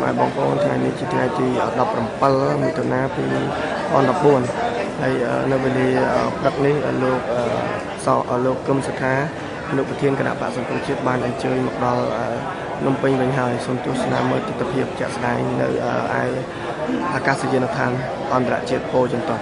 ម៉ែបងប្អូនថ្ងៃនេះជាថ្ងៃទី17មិថុនា2014ហើយនៅវេលាព្រឹកនេះលោកសលោកកឹមសុខាអនុប្រធានគណៈបក្សសង្គ្រោះជាតិបានអញ្ជើញមកដល់ភ្នំពេញវិញហើយសូមទស្សនាមើលទស្សនវិជ្ជាជាក់ស្ដែងនៅឯអាកាសយានដ្ឋានអន្តរជាតិពោធិ៍ចិនតុង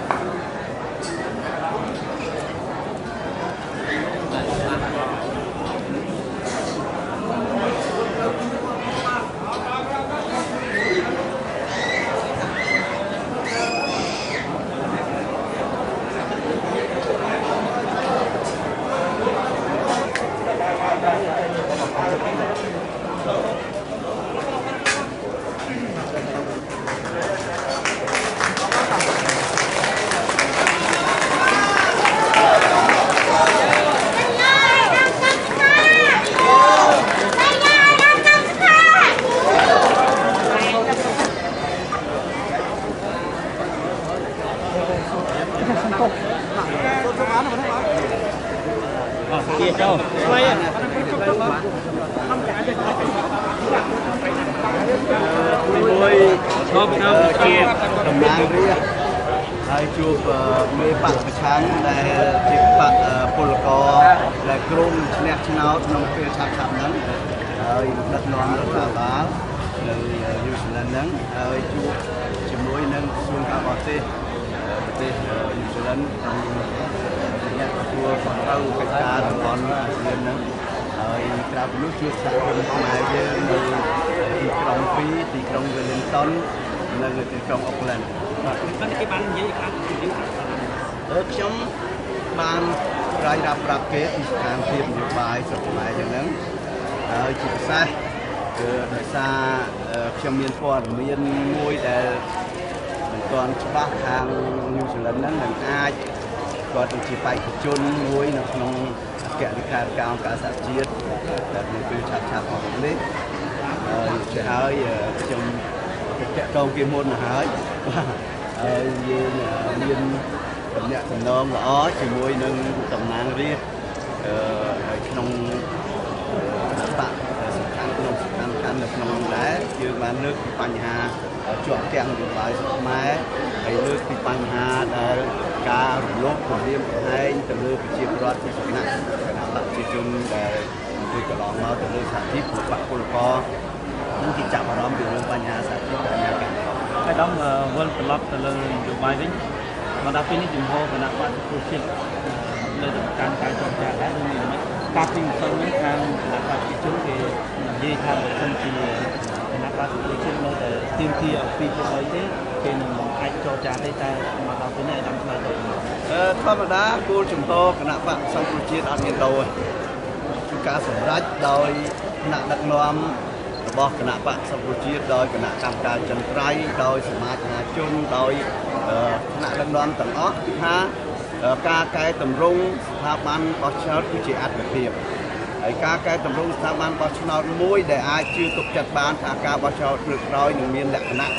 kia châu មួយជាតំណាងរាស្ត្រហើយជួបមេបក្សប្រឆាំងដែលជាបក្សពលករដែលក្រុមឈ្នះឆ្នោតក្នុងពេលឆាប់ៗហ្នឹងហើយដឹកនាំរដ្ឋាភិបាលនៅញូហ្សេឡង់ហ្នឹងហើយជួបជាមួយនឹងក្រសួងការបរទេសប្រទេសញូហ្សេឡង់ក្នុងអ្នកទទួលខុសត្រូវកិច្ចការតំបន់អាស៊ានហ្នឹងហើយក្រៅពីនោះជួបសហគមន៍ខ្មែរយើងនៅទីក្រុងពីរទីក្រុង Wellington និងទីក្រុង Auckland បាទគេបាននិយាយខាងខ្ញុំបានរាយរាប់ប្រាប់គេពីស្ថានភាពនយោបាយស្រុកខ្មែរយ៉ាងហ្នឹងហើយជាពិសេសគឺដោយសារខ្ញុំមានព័ត៌មានមួយដែលមិនទាន់ច្បាស់ខាងញូហ្សេឡង់ហ្នឹងនឹងអាចគាត់ជាបេក្ខជនមួយនៅក្នុងអគ្គលេខាធិការអង្គការសហជាតិដែលនៅពេលឆាប់ៗមកនេះហើយជាហើយខ្ញុំតាក់ទងគេមុនមកហើយបាទហើយយើងមានតំណែងតំណងល្អជាមួយនឹងតំណាងរាស្ត្រហើយក្នុងគណៈបក្សសំខាន់ក្នុងសំខាន់នៅក្នុងដែរយើងបានលើកពីបញ្ហាជាប់គាំងនយោបាយស្រុកខ្មែរហើយលើកពីបញ្ហាដែលការរំលោភគំរាមកំហែងទៅលើប្រជាពលរដ្ឋជាសំណាក់គណៈបក្សប្រជាជនដែលធ្វើកន្លងមកទៅលើសហជីពបក្សពលករនឹងគេចាប់អារម្មណ៍ពីរឿងបញ្ហាសហជីពបញ្ហាកម្មករ ហើយដល់វិលត្រឡប់ទៅលើនយោបាយវិញមកដល់ពេលនេះជំហរគណៈបក្សសង្គ្រោះជាតិនៅតែកាន់ការចរចាដែរឬមានមិនកាលពីម្សិលមិញខាងគណៈបក្សប្រជាជនគេនិយាយថាបើសិនជាគណៈបក្សសង្គ្រោះជាតិនៅតែទាមទារឲ្យ2-3ទេគេនឹងមិនអាចចរចាទេតែមកដល់ពេលនេះឲ្យដល់ឆ្លើយតប ធម្មតាគោលជំហរគណៈបក្សសង្គ្រោះជាតិអត់មានដូរទេគឺការសម្រេចដោយគណៈដឹកនាំរបស់គណៈបក្សសង្គ្រោះជាតិដោយគណៈកម្មការចិនត្រៃដោយសមាជមហាជនដោយគណៈដឹកនាំទាំងអស់គឺថាការកែតម្រង់ស្ថាប័នបោះឆ្នោតគឺជាអត្ថភាពហើយការកែតម្រង់ស្ថាប័នបោះឆ្នោតមួយដែលអាចជឿទុកចិត្តបានថាការបោះឆ្នោតលើកក្រោយនឹងមានលក្ខណៈ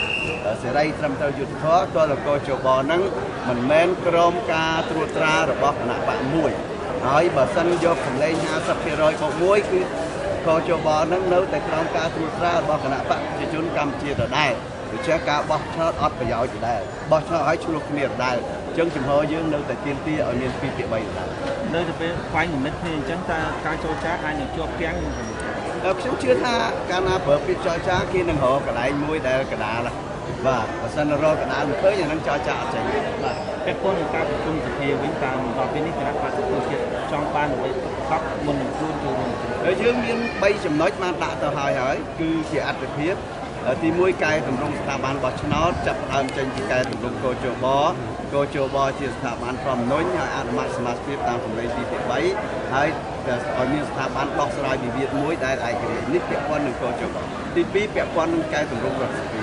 សេរីត្រឹមត្រូវយុត្តិធម៌តលកជបហ្នឹងមិនមែនក្រមការត្រួតត្រារបស់គណៈបក្សមួយហើយបើសិនយកសម្លេង 50% បូកមួយគឺកជបហ្នឹងនៅតែក្រោមការត្រួតត្រារបស់គណៈបក្សប្រជាជនកម្ពុជាដដែលដូច្នេះការបោះឆ្នោតអត់ប្រយោជន៍ដដែលបោះឆ្នោតឲ្យឆ្លោះគ្នាដដែលអញ្ចឹងជំហរយើងនៅតែទាមទារឲ្យមាន2-3ដដែល នៅទៅពេលខ្វែងគំនិតគ្នាអញ្ចឹងតើការចរចាអាចនឹងជាប់គាំង ខ្ញុំជឿថាកាលណាប្រើពាក្យចរចាគេនឹងរកកន្លែងមួយដែលកដាលបាទបើសិនរកកដាលមិនឃើញអានឹងចរចាអត់ចេញ បាទពាក់ព័ន្ធនឹងការប្រជុំសភាវិញតាមដល់ពេលនេះគណៈបក្សសង្គ្រោះជាតិចង់បានអ្វីពិតប្រាកដមុននឹងខ្លួនចូលរួមប្រជុំ ហើយយើងមាន3ចំណុចបានដាក់ទៅហើយហើយគឺជាអត្ថភាពទី1កែតម្រង់ស្ថាប័នបោះឆ្នោតចាប់ផ្ដើមចេញពីកែតម្រង់កជបកជបជាស្ថាប័នធម្មនុញ្ញហើយអនុម័តសមាជិកតាមសម្លេងទី3ហើយឲ្យមានស្ថាប័នដោះស្រាយវិវាទមួយដែលឯករាជ្យនេះពាក់ព័ន្ធនឹងកជបទី2ពាក់ព័ន្ធនឹងកែតម្រង់រដ្ឋសភា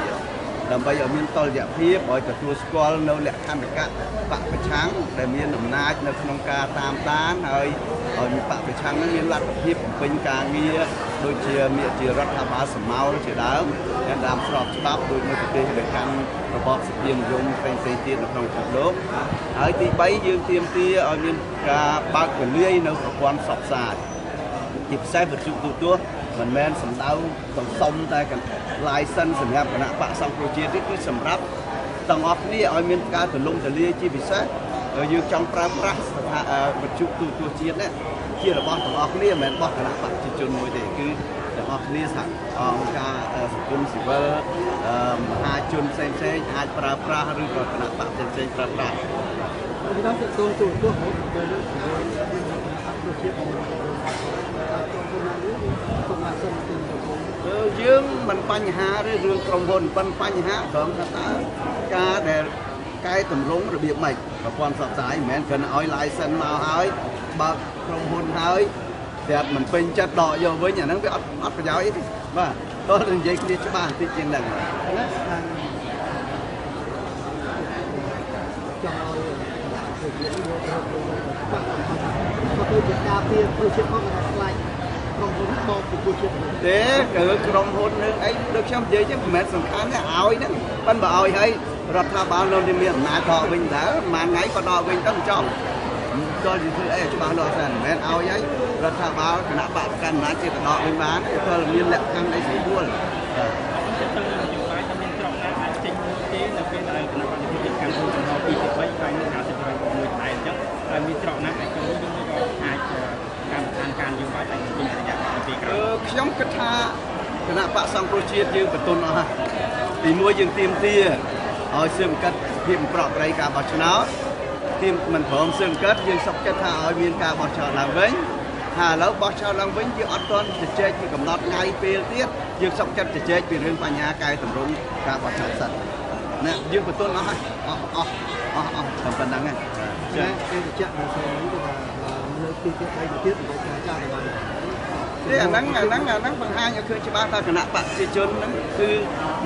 ដើម្បីឲ្យមានតុល្យភាពឲ្យទទួលស្គាល់នៅលក្ខន្តិកៈបក្សប្រឆាំងដែលមានអំណាចនៅក្នុងការតាមដានហើយឲ្យមានបក្សប្រឆាំងនឹងមានលទ្ធភាពបំពេញការងារដូចជាមានជារដ្ឋាភិបាលសមោលជាដើមតាមស្របច្បាប់ដូចនៅប្រទេសដែលកាន់របបសភានិយមផ្សេងៗទៀតនៅក្នុងពិភពលោកហើយទី3យើងទាមទារឲ្យមានការបើកទូលាយនៅប្រព័ន្ធផ្សព្វផ្សាយជាពិសេសវិទ្យុទូរទស្សន៍ មិនមែនសម្ដៅទៅសុំតែ license សម្រាប់គណៈបកសង្គ្រោះជាតិទេគឺសម្រាប់ទាំងអស់គ្នាឲ្យមានការទូលំទូលាយជាពិសេសយើងចង់ប្រើប្រាស់វិទ្យុទូរទស្សន៍ជាតិនេះជារបស់ទាំងអស់គ្នាមិនមែនរបស់គណៈបកប្រជាជនមួយទេគឺទាំងអស់គ្នាសហអង្គការសង្គមស៊ីវិលមហាជនផ្សេងៗអាចប្រើប្រាស់ឬក៏គណៈបកផ្សេងៗប្រើប្រាស់ពីដល់ទៅទូរទស្សន៍ទៅលើជាតិ យើងមិនបញ្ហារឿងក្រុមហ៊ុនប៉ុន្តែបញ្ហាត្រង់ថាតើការដែលកែតម្រង់របៀបម៉េចប្រព័ន្ធផ្សព្វផ្សាយមិនមែនគ្រាន់ឲ្យ license មកហើយបើកក្រុមហ៊ុនហើយតែមិនពេញចិត្តដកយកវិញអាហ្នឹងវាអត់ប្រយោជន៍អីទេបាទតោះនិយាយគ្នាច្បាស់បន្តិចជាងហ្នឹង ណាចង់ឲ្យប្រជាជនយកទៅក៏ទៅជាការពារប្រជាជនផងថាខ្លាចក្រុមហ៊ុនបោកប្រជាជាតិ ទេគឺក្រុមហ៊ុននឹងអីដូចខ្ញុំនិយាយចឹងមិនមែនសំខាន់ទេឲ្យហ្នឹងប៉ុន្តែបើឲ្យហើយរដ្ឋាភិបាលនៅមានអំណាចដកវិញតើប្រហែលថ្ងៃក៏ដកវិញទៅចប់ចូលនិយាយធ្វើអីច្បាស់លាស់សិនមិនមែនឲ្យហើយរដ្ឋាភិបាលគណៈបកកាន់អំណាចជាទៅដកវិញបានទេព្រោះមានលក្ខខណ្ឌអីស្រួល ទៅនយោបាយតែមានច្រកណាអាចចេញមួយទេនៅពេលដែលគណៈបកប្រជាជនកម្ពុជាចំហ2ទៅ3ហើយនឹង56ថែអញ្ចឹងហើយមានច្រកណាអាចចូលឬមួយក៏អាចកម្មដ្ឋានការនយោបាយអាចចេញរយៈពេលក្រោយ ខ្ញុំគិតថាគណៈបកសង្គ្រោះជាតិយើងបន្ទន់អស់ទីមួយយើងទាមទារឲ្យស៊ើបអង្កេតភាពប្រក្រតីការបោះឆ្នោតទាមមិនព្រមស៊ើបអង្កេតយើងសុខចិត្តថាឲ្យមានការបោះឆ្នោតឡើងវិញហើយឥឡូវបោះឆ្នោតឡើងវិញយើងអត់ទាន់ជជែកពីកំណត់ថ្ងៃពេលទៀតយើងសុខចិត្តជជែកពីរឿងបញ្ហាកែតម្រង់ការបោះឆ្នោតសិនណាយើងបន្ទន់អស់ហើយអស់អស់អស់អស់តែប៉ុណ្្នឹងហ្នឹង ចាគេបញ្ជាក់មកស្អីនេះថាលើកទី3ទៅទៀតដើម្បីការចារបាន ទេអាហ្នឹងអាហ្នឹងអាហ្នឹងបង្ហាញឲ្យឃើញច្បាស់ថាគណៈបកប្រជាជនហ្នឹងគឺ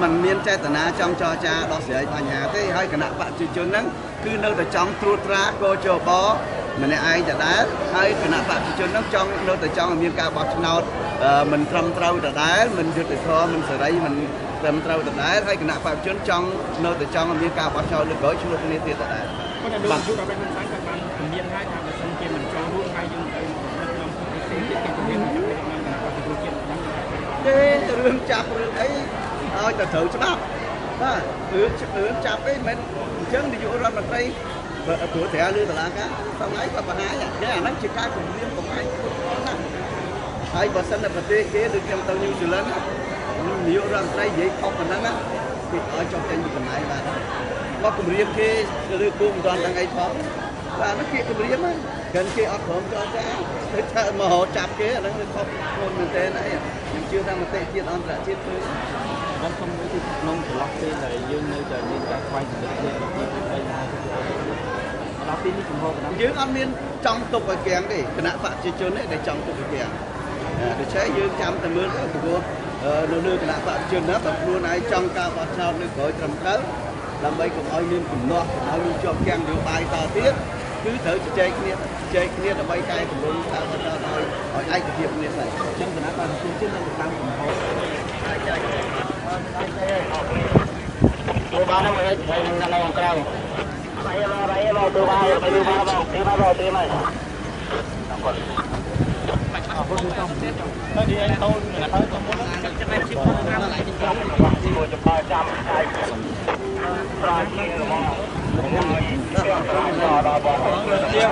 มันមានចេតនាចង់ចរចាដោះស្រាយបញ្ហាទេហើយគណៈបកប្រជាជនហ្នឹងគឺនៅតែចង់ត្រួតត្រាកជបម្នាក់ឯងដដែលហើយគណៈបកប្រជាជនហ្នឹងចង់នៅតែចង់ឲ្យមានការបោះឆ្នោតមិនត្រឹមត្រូវដដែលមិនយុត្តិធម៌មិនសេរីមិនត្រឹមត្រូវដដែលហើយគណៈបកប្រជាជនចង់នៅតែចង់ឲ្យមានការបោះឆ្នោតលើកក្រោយឆ្លោះគ្នាទៀតដដែល ប៉ុន្តែលោកយុទ្ធរដ្ឋហ៊ុនសែនក៏បានពមៀនហើយថាបើសិនជាមិនចូលរួមហើយយើងទៅដឹកនាំប្រទេសទៀតគេពមៀនចាប់ដឹកនាំគណៈបកប្រជាជាតិហ្នឹង ទេរឿងចាប់រឿងអីឲ្យតែត្រូវច្បាប់បាទរឿងចាប់អីមិនអញ្ចឹងនាយករដ្ឋមន្ត្រីព្រោះត្រាលើតឡាការថ្ងៃក៏បង្ហាញអាហ្នឹងជាការគំរាមកំហែងណាហើយបើសិនតែប្រទេសគេដូចខ្ញុំទៅញូហ្សេឡង់នាយករដ្ឋមន្ត្រីនិយាយខុសប៉ុណ្ណឹងគេឲ្យចុះចេញពីកន្លែងបាទមកគំរាមគេលើគូមិនទាន់ដឹងអីផងបាទហ្នឹងគេគំរាមហ្នឹងកិនគេអត់ព្រមចរចាទៅថាមករកចាប់គេអាហ្នឹងវាខុសខ្លួនមែនទែនហើយខ្ញុំជឿថាមតិជាតិអន្តរជាតិគឺ បានសុំមួយទីក្នុងចន្លោះពេលដែលយើងនៅតែមានការខ្វែងគំនិតគ្នាពី3ហើយដល់ពេលនេះចំហគណៈ យើងអត់មានចង់ទុកឲ្យគាំងទេគណៈបកប្រជាជននេះដែលចង់ទុកឲ្យគាំងដូច្នេះយើងចាំតែមើលទៅព្រោះនៅលើគណៈបកប្រជាជនណាបើខ្លួនឯងចង់ការបោះឆ្នោតលើក្រោយត្រឹមត្រូវដើម្បីកុំឲ្យមានកំណត់កុំឲ្យមានជាប់គាំងនយោបាយតទៀតគឺត្រូវជជែកគ្នាជជែកគ្នាដើម្បីកែតម្រង់ការបោះឆ្នោតឲ្យឯកភាពគ្នាសិន អញ្ចឹងគណៈបកប្រជាជននៅតាមចំហ ទូបានហ្នឹងហើយនៅក្រៅបាយមកបាយមកទូបានទូបានបងទីមកបងទីមក អរគុណទៅទៅនេះឯងតូនហើយក៏មុនចិត្តចិត្តជីពតាមឡៃទីក្រុង មួយចំបើចាំខែប្រាជាហ្មងដល់បង ជា